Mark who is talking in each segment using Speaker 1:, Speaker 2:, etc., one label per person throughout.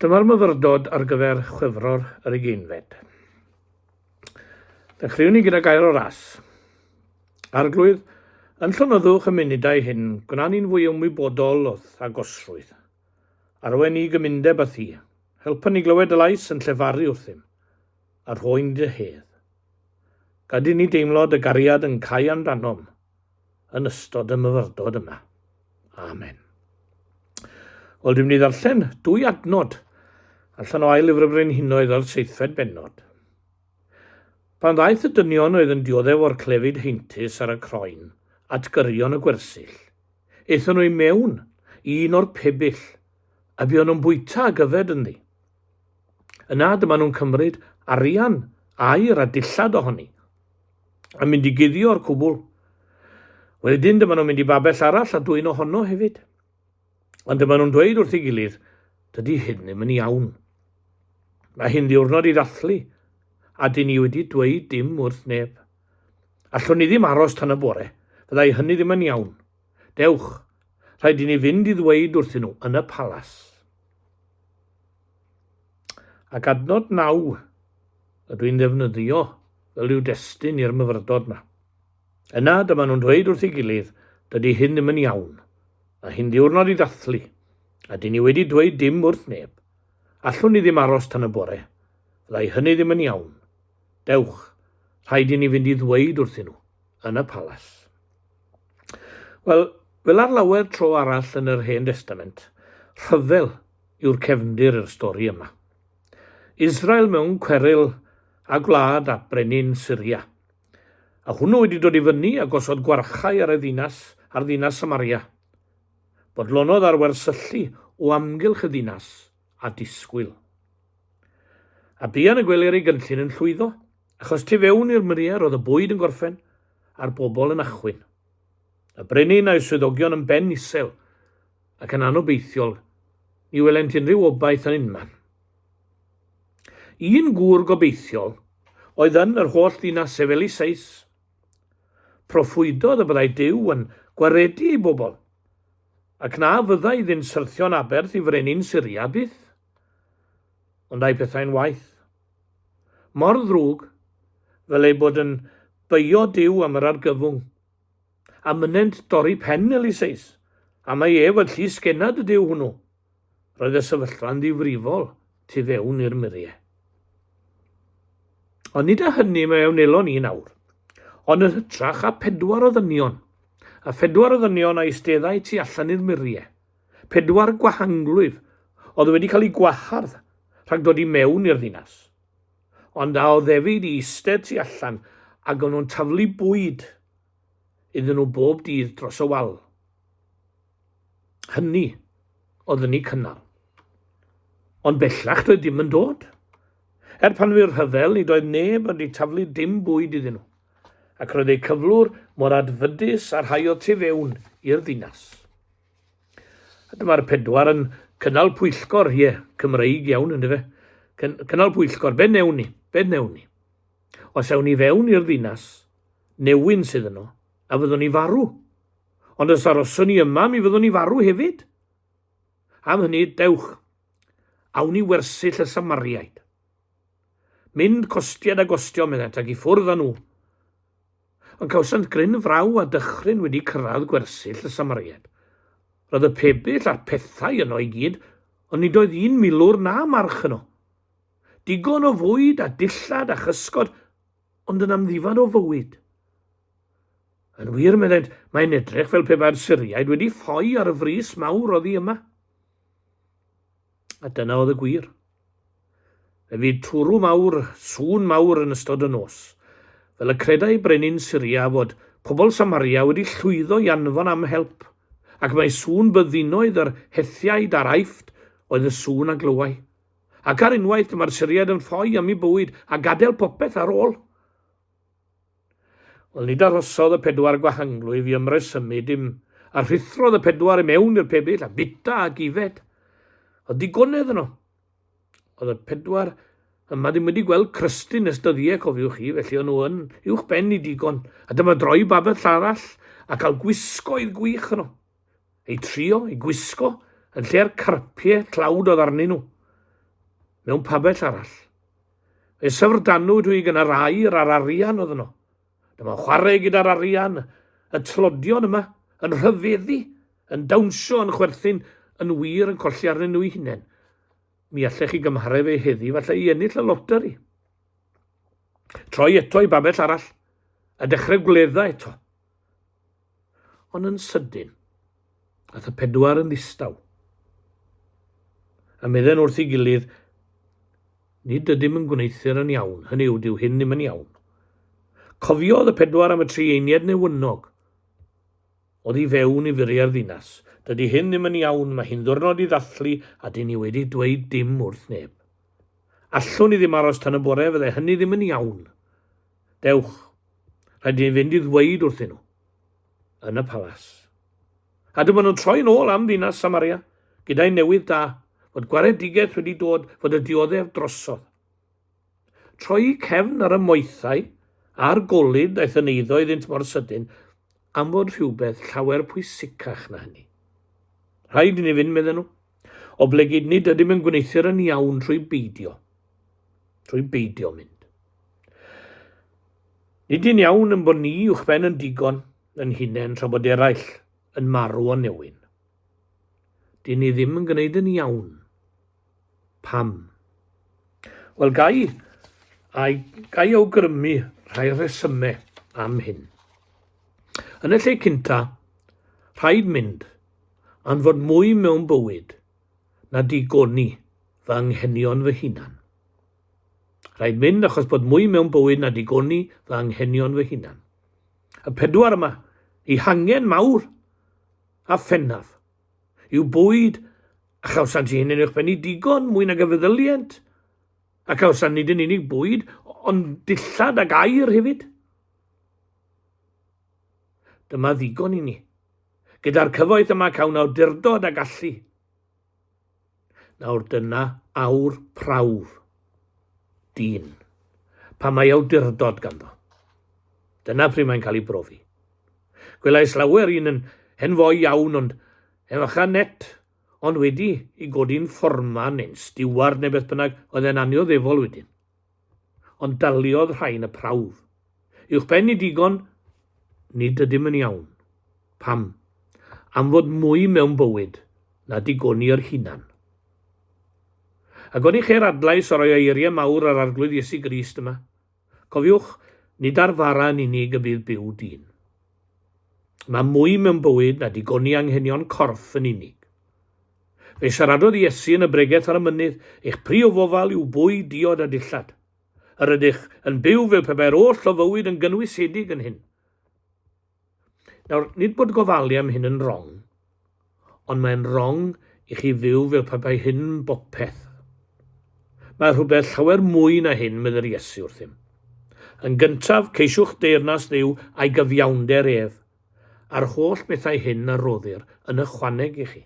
Speaker 1: Dyma'r myfyrdod ar gyfer Chwefror yr Ugeinfed. Dechreuwn ni gyda gair o ras. Arglwydd, yn llonyddwch y munudau hyn, gwna ni'n fwy ymwybodol o'th agosrwydd. Arwain ni i gymundeb â thi. Helpa ni glywed dy lais yn llefaru wrthym, a rhoi ni dy hedd. Gad i ni deimlo dy gariad yn cau amdanom yn ystod y myfyrdod yma. Amen. Wel, dwi'n mynd i ddarllen dwy adnod allan o Ail Lyfr y Brenhinoedd o'r seithfed bennod. Pan ddaeth y dynion oedd yn dioddef o'r clefyd heintus ar y croen at gyrion y gwersyll, aethon nhw i mewn i un o'r pebyll, a buon nhw'n bwyta ac yfed ynddi. Yna dyma nhw'n cymryd arian, aur a dillad ohoni, a mynd i guddio'r cwbl. Wedyn dyma nhw'n mynd i babell arall a dwyn ohono hefyd. Ond dyma nhw'n dweud wrth ei gilydd, dydy hyn ddim yn iawn. Mae hyn ddiwrnod i ddathlu, a dyn ni wedi dweud dim wrth neb. Allwn ni ddim aros tan y bore, fyddai hynny ddim yn iawn. Dewch, rhaid i ni fynd i ddweud wrthyn nhw yn y palas. Ac adnod 9 ydw i'n ddefnyddio fel rhyw destun i'r myfyrdod 'ma. Yna, dyma nhw'n dweud wrth ei gilydd, dydy hyn ddim yn iawn. Mae hi'n ddiwrnod i ddathlu, a dyn ni wedi dweud dim wrth neb. Allwn ni ddim aros tan y bore. Fyddai hynny ddim yn iawn. Dewch, rhaid i ni fynd i ddweud wrthyn nhw, yn y palas. Wel, fel ar lawer tro arall yn yr Hen Destament, rhyfel yw'r cefndir i'r stori yma. Israel mewn cweryl a gwlad a brenin Syria. A hwnnw wedi dod i fyny a gosod gwarchau ar y ddinas, ar ddinas Samaria. Bodlonodd ar wersyllu o amgylch y ddinas a disgwyl. A buan y gwelir ei gynllun yn llwyddo, achos tu fewn i'r muriau roedd y bwyd yn gorffen a'r bobl yn achwyn. Y brenin a'i swyddogion yn ben isel, ac yn anobeithiol, ni welent unrhyw obaith yn unman. Un gŵr gobeithiol oedd yn yr holl ddinas, sef Eliseus. Proffwydodd y byddai Duw yn gwaredu ei bobl, ac na fyddai iddynt syrthio'n aberth i frenin Syria byth. Ond ai pethau'n waeth. Mor ddrwg, fel eu bod yn beio Duw am yr argyfwng. A mynent dorri pen Eliseus, a mai ef oedd llys gennad y Duw hwnnw. Roedd y sefyllfa'n ddifrifol tu fewn i'r muriau. Ond nid â hynny mae a wnelon ni nawr, ond yn hytrach â phedwar o ddynion, a phedwar o ddynion a eisteddai tu allan i'r muriau, pedwar gwahanglwyf oedd wedi cael eu gwahardd rhag dod i mewn i'r ddinas, ond a oddefid i eistedd tu allan ac o'n nhw'n taflu bwyd iddyn nhw bob dydd dros y wal. Hynny oedd yn eu cynnal. Ond bellach doedd dim yn dod. Er pan fu'r rhyfel, nid oedd neb wedi taflu dim bwyd iddyn nhw, ac roedd eu cyflwr mor adfydus â'r rhai oedd tu fewn i'r ddinas. A dyma'r pedwar yn cynnal pwyllgor, ie, Cymreig iawn yndyfe, cynnal pwyllgor, be wnewn ni, be wnewn ni? Os ewn ni fewn i'r ddinas, newyn sydd yno, a fyddwn ni farw. Ond os aroswn ni yma, mi fyddwn ni farw hefyd. Am hynny, dewch, awn i wersyll y Samariaid. Mynd costiad a gostio, meddent, ac i ffwrdd â nhw. Ond cawsant gryn fraw a dychryn wedi cyrraedd gwersyll y Samariaid. Roedd y pebyll a'r pethau yno i gyd, ond nid oedd un milwr na march yno. Digon o fwyd a dillad a chysgod, ond yn amddifad o fywyd. Yn wir, meddent, mae'n edrych fel pe bai'r Syriaid wedi ffoi ar y frys mawr oddi yma. A dyna oedd y gwir. Fe fu twrw mawr, sŵn mawr yn ystod y nos, fel y credai brenin Syria fod pobl Samaria wedi llwyddo i anfon am help, ac mai sŵn byddinoedd yr Hethiaid a'r Aifft oedd y sŵn a glywai. Ac ar unwaith dyma'r Syriaid yn ffoi am eu bywyd a gadael popeth ar ôl. Wel, nid arhosodd y pedwar gwahanglwyf i ymresymu dim, a rhuthrodd y pedwar i mewn i'r pebyll, a bita ac ifed. Oedd digonedd yno. Oedd y pedwar yma ddim wedi gweld crystyn ers dyddiau, cofiwch chi, felly o'n nhw yn uwch ben i digon. A dyma droi babell arall a cael gwisgoedd gwych yno. Eu trio, eu gwisgo, yn lle'r carpiau tlawd oedd arnyn nhw. mewn pabell arall. Fe syfrdanwyd hwy gan yr aur a'r arian oedd yno. Dyma'n chwarae gyda'r arian, y tlodion yma, yn rhyfeddu, yn dawnsio, yn chwerthin, yn wir yn colli arnyn nhw'u hunain. Mi allech chi gymharu fe heddi, falle i ennill y loteri. Troi eto i babell arall, a dechrau gwledda eto. Ond yn sydyn, ath y pedwar yn ddistaw. A medden wrth ei gilydd, Nid ydym yn gwneuthur yn iawn, hynny yw, dyw hyn ddim yn iawn. Cofiodd y pedwar am y trieinied newynog oddi fewn i furiau'r ddinas. Dydy hyn ddim yn iawn, mae hi'n ddiwrnod i ddathlu a dyn ni wedi dweud dim wrth neb. Allwn ni ddim aros tan y bore, fydde hynny ddim yn iawn. Dewch, rhaid i ni fynd i ddweud wrthyn nhw. Yn y palas. A dyma nhw'n troi'n ôl am ddinas Samaria, gyda'i newydd da, fod gwaredigaeth wedi dod, fod y dioddef drosodd. Troi cefn ar y moethau a'r golud aeth yn eiddo iddynt mor sydyn, am fod rhywbeth llawer pwysicach na hynny. Rhaid i ni fynd, medden nhw, oblegid nid ydym yn gwneuthur yn iawn trwy beidio. Trwy beidio mynd. Nid yn iawn yn bod ni uwchben yn digon yn hunain tra bod eraill yn marw o newyn. Dyn ni ddim yn gwneud yn iawn. Pam? Wel, gai, ai, gai awgrymu rhai rhesymau am hyn. Yn y lle cynta, rhaid mynd am fod mwy mewn bywyd na digoni fy anghenion fy hunan. Rhaid mynd achos bod mwy mewn bywyd na digoni fy anghenion fy hunan. Y pedwar yma, eu hangen mawr a phennaf, yw bwyd a chawsant eu hunain uwchben i digon mwy nag a feddylient, a cawsant nid yn unig bwyd, ond dillad ac aer hefyd. Dyma ddigon i ni. Gyda'r cyfoeth yma cawn awdurdod a gallu. Nawr dyna awr prawf dyn. Pan mae awdurdod ganddo. Dyna pryd mae'n cael ei brofi. Gwelais lawer un yn hen foi iawn ond hen fychan net, ond wedi i godi'n fforman neu'n stiward neu beth bynnag, oedd e'n annioddefol wedyn. Ond daliodd rhain y prawf. Uwchben i digon, nid ydym yn iawn. Pam? Am fod mwy mewn bywyd na digoni yr hunan. Ac oni cheir adlais o roi eiriau mawr ar Arglwydd Iesu Grist yma? Cofiwch, nid ar fara yn unig y bydd byw dyn. Mae mwy mewn bywyd na digoni anghenion corff yn unig. Fe siaradodd Iesu yn y bregeth ar y mynydd, eich prif ofal yw bwyd, diod a dillad. Yr ydych yn byw fel pe bai'r oll o fywyd yn gynwysedig yn hyn. Nawr, nid bod gofalu am hyn yn wrong, ond mae'n wrong i chi fyw fel pe bai hyn yn bopeth. Mae rhywbeth llawer mwy na hyn, medde'r Iesu wrthym. Yn gyntaf, ceisiwch deyrnas Dduw a'i gyfiawnder ef, a'r holl bethau hyn a roddir yn ychwaneg i chi.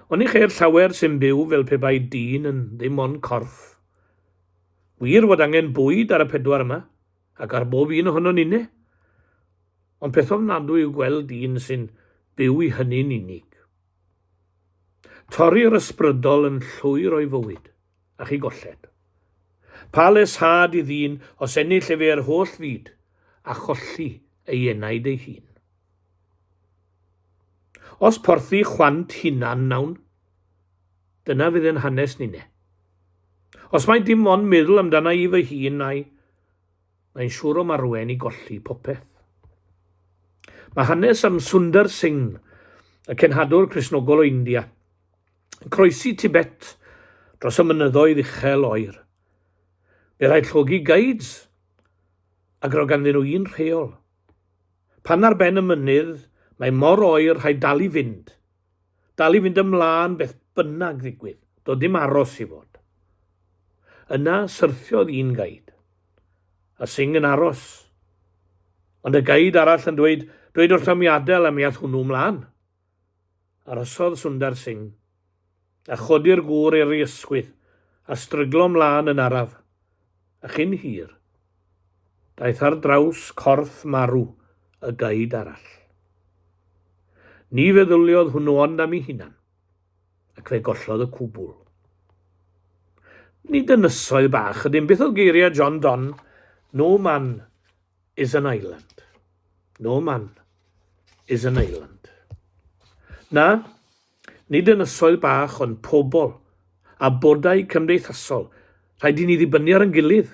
Speaker 1: Oni cheir llawer sy'n byw fel pe bai dyn yn ddim ond corff? Wir fod angen bwyd ar y pedwar yma, ac ar bob un ohonon ninne. Ond peth ofnadwy yw gweld un sy'n byw i hynny'n unig. Torri'r ysbrydol yn llwyr o'i fywyd, a chi golled. Pa leshad i ddyn os ennill efe yr holl fyd, a cholli ei enaid ei hun? Os porthi chwant hunan wnawn, dyna fydd ein hanes ninne. Os mai dim ond meddwl amdana i fy hun na'i, mae'n siŵr o'm arwain i golli popeth. Mae hanes am Sundar Singh, y cenhadwr Cristnogol o India, yn croesi Tibet dros y mynyddoedd uchel oer. Bu rhaid llogi guides, ac roedd ganddyn nhw un rheol. Pan ar ben y mynydd, mae mor oer rhaid dal i fynd. Dal i fynd ymlân beth bynnag ddigwydd, doedd dim aros i fod. Yna syrthiodd un gaid, a Singh yn aros. Ond y gaid arall yn dweud, dweud wrtho mi adael a mi ath hwnnw mlân. Arosodd Sundar Singh, a chodi'r gŵr i'r ysgwydd, a stryglo mlân yn araf. A chyn hir, daeth ar draws corff marw y gaid arall. Ni feddyliodd hwnnw ond am ei hunan, ac fe gollodd y cwbl. Nid ynysoedd bach ydym. Beth oedd geiriau John Donne? No man is an island. No man is an island. Na, nid ynysoedd bach ond pobl a bodau cymdeithasol. Rhaid i ni ddibynnu ar yn gilydd.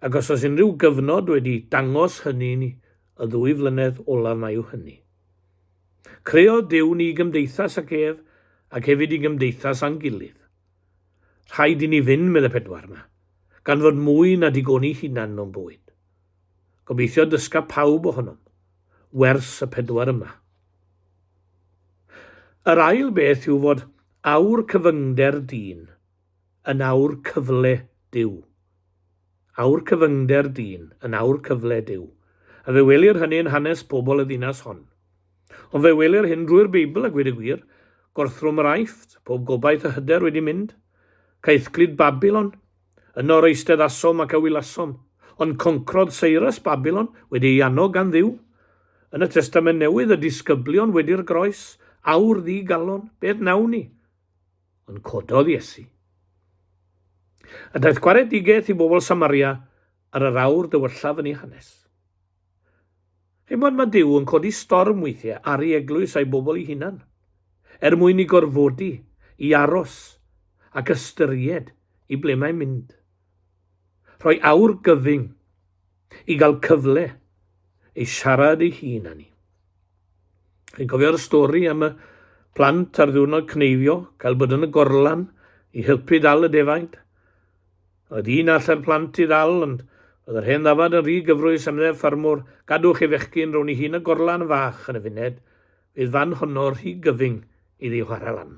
Speaker 1: Ac os oes unrhyw gyfnod wedi dangos hynny i ni, y ddwy flynedd olaf mae yw hynny. Creodd Duw ni i gymdeithas ac ef, ac hefyd i gymdeithas â'n gilydd. Rhaid i ni fynd, medd y pedwar yma, gan fod mwy na digoni hunan mewn bywyd. Gobeithio dysga pawb ohonom wers y pedwar yma. Yr ail beth yw fod awr cyfyngder dyn yn awr cyfle Duw. Awr cyfyngder dyn yn awr cyfle Duw. A fe welir hynny yn hanes pobl y ddinas hon. Ond fe welir hyn drwy'r Beibl a gweud y gwir, gorthrwm yr Aifft, pob gobaith a hyder wedi mynd, caethglud Babilon, yno yr eisteddasom ac a wylasom, ond concrodd Cyrus Babilon, wedi ei annog gan Dduw. Yn y Testament Newydd, y disgyblion wedi'r groes, awr ddi-galon, beth wnawn ni? Ond cododd Iesu. A daeth gwaredigaeth i bobl Samaria ar yr awr dywyllaf yn ei hanes. Chimod, mae Duw yn codi storm weithiau ar ei eglwys a'i bobl ei hunan, er mwyn i gorfodi i aros ac ystyried i ble mae'n mynd. Rhoi awr gyfyng i gael cyfle i siarad ei hun â ni. Chi'n cofio'r stori am y plant ar ddiwrnod cneifio, cael bod yn y gorlan i helpu dal y defaid? Oedd un all yr plant i ddal, ond oedd yr hen ddafad yn rhy gyfrwys am ddeddf ffarmwr, gadwch i fechgyn rown i hi'n y gorlan fach yn y funed, fydd fan honno rhy gyfyng iddi chwarae lan.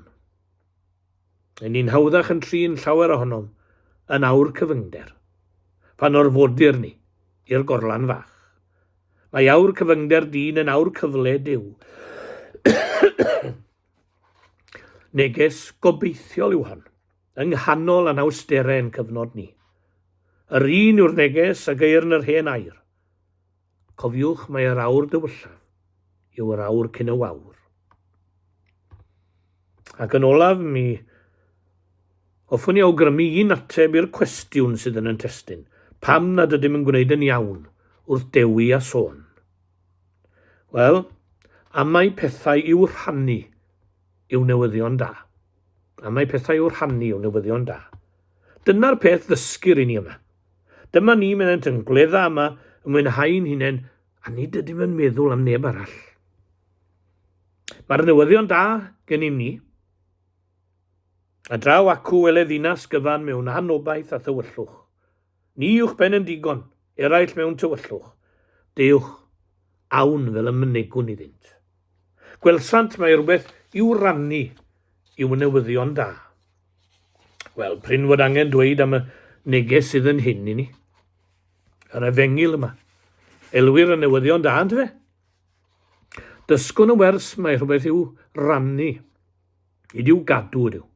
Speaker 1: Yn ni'n hawddach yn trin llawer ohonom yn awr cyfyngder, pan orfodir ni i'r gorlan fach. Mae awr cyfyngder dyn yn awr cyfle Duw. Neges gobeithiol yw hon. Yng nghanol anawsterau ein cyfnod ni. Yr un yw'r neges a geir yn yr hen air. Cofiwch mai yr awr dywyllaf yw yr awr cyn y wawr. Ac yn olaf, mi hoffwn i awgrymu un ateb i'r cwestiwn sydd yn y testun, pam nad ydym yn gwneud yn iawn wrth dewi a sôn? Wel, am mai pethau i'w rhannu yw newyddion da. Am mai pethau i'w rhannu yw newyddion da. Dyna'r peth ddysgir i ni yma. Dyma ni, meddent, yn gwledda yma, yn mwynhau'n hunain, a nid ydym yn meddwl am neb arall. Mae'r newyddion da gennym ni. A draw acw wele ddinas gyfan mewn anobaith a thywyllwch. Ni uwchben yn digon, eraill mewn tywyllwch. Deuwch, awn fel y mynegwn iddynt. Gwelsant mai rhywbeth i'w rannu yw y newyddion da. Wel, prin fod angen dweud am y neges sydd yn hyn i ni. Yr efengyl yma. Elwir y newyddion da, yntyfe? Dysgwn y wers mae rhywbeth i'w rannu. Nid i'w gadw ydyw.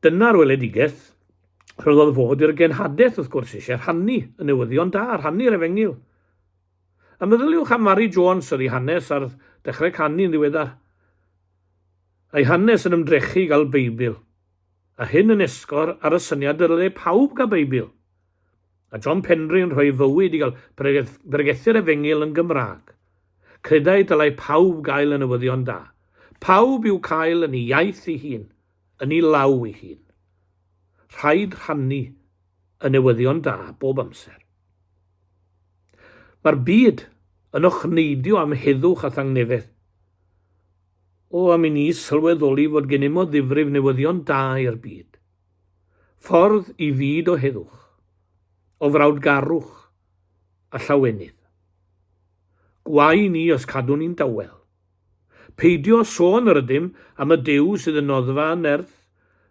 Speaker 1: Dyna'r weledigaeth rhoddodd fod i'r genhadaeth, wrth gwrs, eisiau rhannu y newyddion da, rhannu'r efengyl. A meddyliwch am Mari Jones oedd ei hanes ar ddechrau canu yn ddiweddar. A'i hanes yn ymdrechu i gael Beibl, a hyn yn esgor ar y syniad dylai pawb gael Beibl. A John Penry yn rhoi ei fywyd i gael pregethu'r efengyl yn Gymraeg. Credai dylai pawb gael y newyddion da. Pawb i'w cael yn ei iaith ei hun, yn ei law ei hun. Rhaid rhannu y newyddion da bob amser. Mae'r byd yn ochneidio am heddwch a thangnefedd. O, am i ni sylweddoli fod gennym o ddifrif newyddion da i'r byd. Ffordd i fyd o heddwch, o frawdgarwch a llawenydd. Gwae ni os cadwn ni'n dawel. Peidio sôn yr ydym am y Duw sydd yn noddfa a nerth,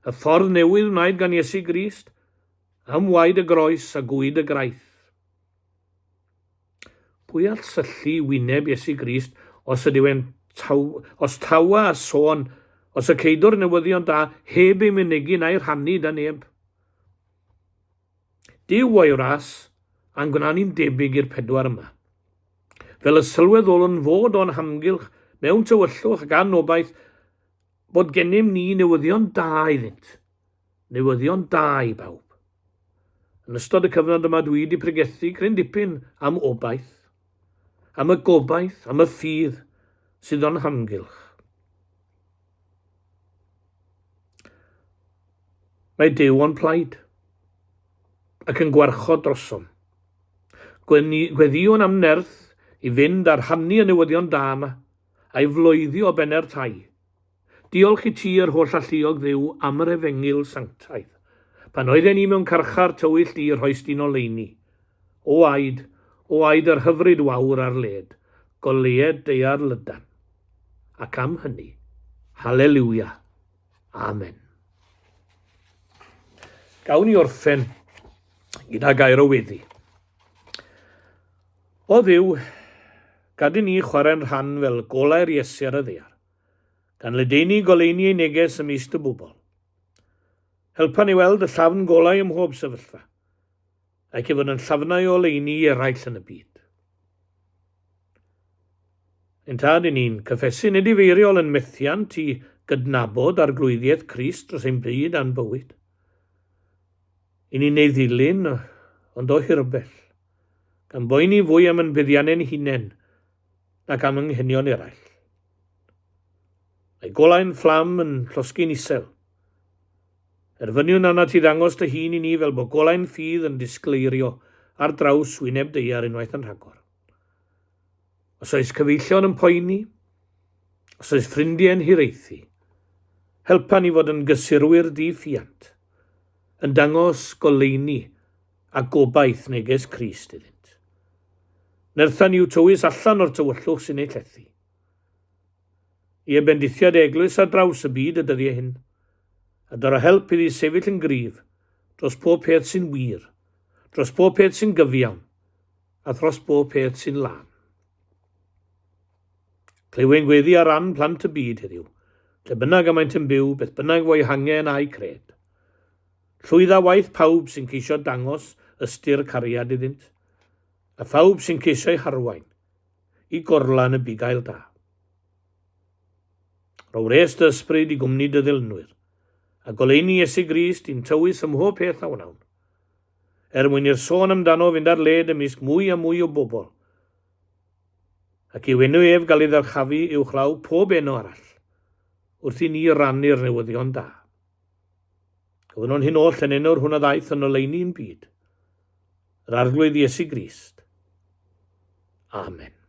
Speaker 1: y ffordd newydd wnaed gan Iesu Grist, Am waed y groes a gwyd y graith. Pwy all syllu i wyneb Iesu Grist os ydyw e'n taw, os tawa a sôn, os y ceidw'r newyddion da heb ei mynegi na'i rhannu da neb? Duw o'i ras, a'n gwna ni'n debyg i'r pedwar yma. Fel y sylweddolwn fod o'n hamgylch mewn tywyllwch ac anobaith bod gennym ni newyddion da iddynt. Newyddion da i bawb. Yn ystod y cyfnod yma dwi wedi pregethu cryn dipyn am obaith, am y gobaith, am y ffydd sydd o'n hamgylch. Mae Duw o'n plaid ac yn gwarchod drosom. Gweddïwn am nerth i fynd a rhannu y newyddion da yma, a'i floeddio o benne'r tai. Diolch i ti, yr holl alluog Dduw, am yr efengyl sanctaidd. Pan oedden ni mewn carchar tywyll di, rhoes di'n oleuni. O aed, o aed yr hyfryd wawr ar led, goleued daear lydan. Ac am hynny, haleliwia. Amen. Gawn ni orffen gyda gair o weddi. O Dduw, gad i ni chwarae'n rhan fel golau'r Iesu ar y ddaear. Gan ledaenu goleuni ei neges ymysg dy bobl. Helpa ni weld y llafn golau ym mhob sefyllfa, ac i fod yn llafnau o oleuni i eraill yn y byd. Ein Tad, i ni'n cyffesu'n edifeiriol yn methiant i gydnabod arglwyddiaeth Crist dros ein byd a'n bywyd. I ni'n ei ddilyn, ond o hirbell, gan boeni fwy am yn buddiannau'n hunain nag am anghenion eraill. Mae golau'n fflam yn llosgi'n isel. Erfyniwn arnat ti ddangos dy hun i ni fel bod golau'n ffydd yn disgleirio ar draws wyneb daear unwaith yn rhagor. Os oes cyfeillion yn poeni, os oes ffrindiau yn hiraethu, helpa ni fod yn gysurwyr di-ffiant, yn dangos goleuni a gobaith neges Crist iddynt. Nertha ni i'w tywys allan o'r tywyllwch sy'n eu llethu. Ie, bendithiad eglwys ar draws y byd y dyddiau hyn, a dyro help iddi sefyll yn gryf dros pob peth sy'n wir, dros pob peth sy'n gyfiawn, a thros bob peth sy'n lân. Clyw ein gweddi ar ran plant y byd heddiw, lle bynnag y maent yn byw, beth bynnag fo'u hangen a'u cred. Llwydda waith pawb sy'n ceisio dangos ystyr cariad iddynt, a phawb sy'n ceisio'u harwain i gorlan y bugail da. Rho wres dy ysbryd i gwmni dy ddilynwyr, a goleuni Iesu Grist i'n tywys ym mhob peth a wnawn, er mwyn i'r sôn amdano fynd ar led ymysg mwy a mwy o bobl, ac i'w enw ef gael ei ddyrchafu uwchlaw pob enw arall, wrth i ni rannu'r newyddion da. Gofynnwn hyn oll yn enw'r hwn a ddaeth yn oleuni i'n byd, yr Arglwydd Iesu Grist. Amen.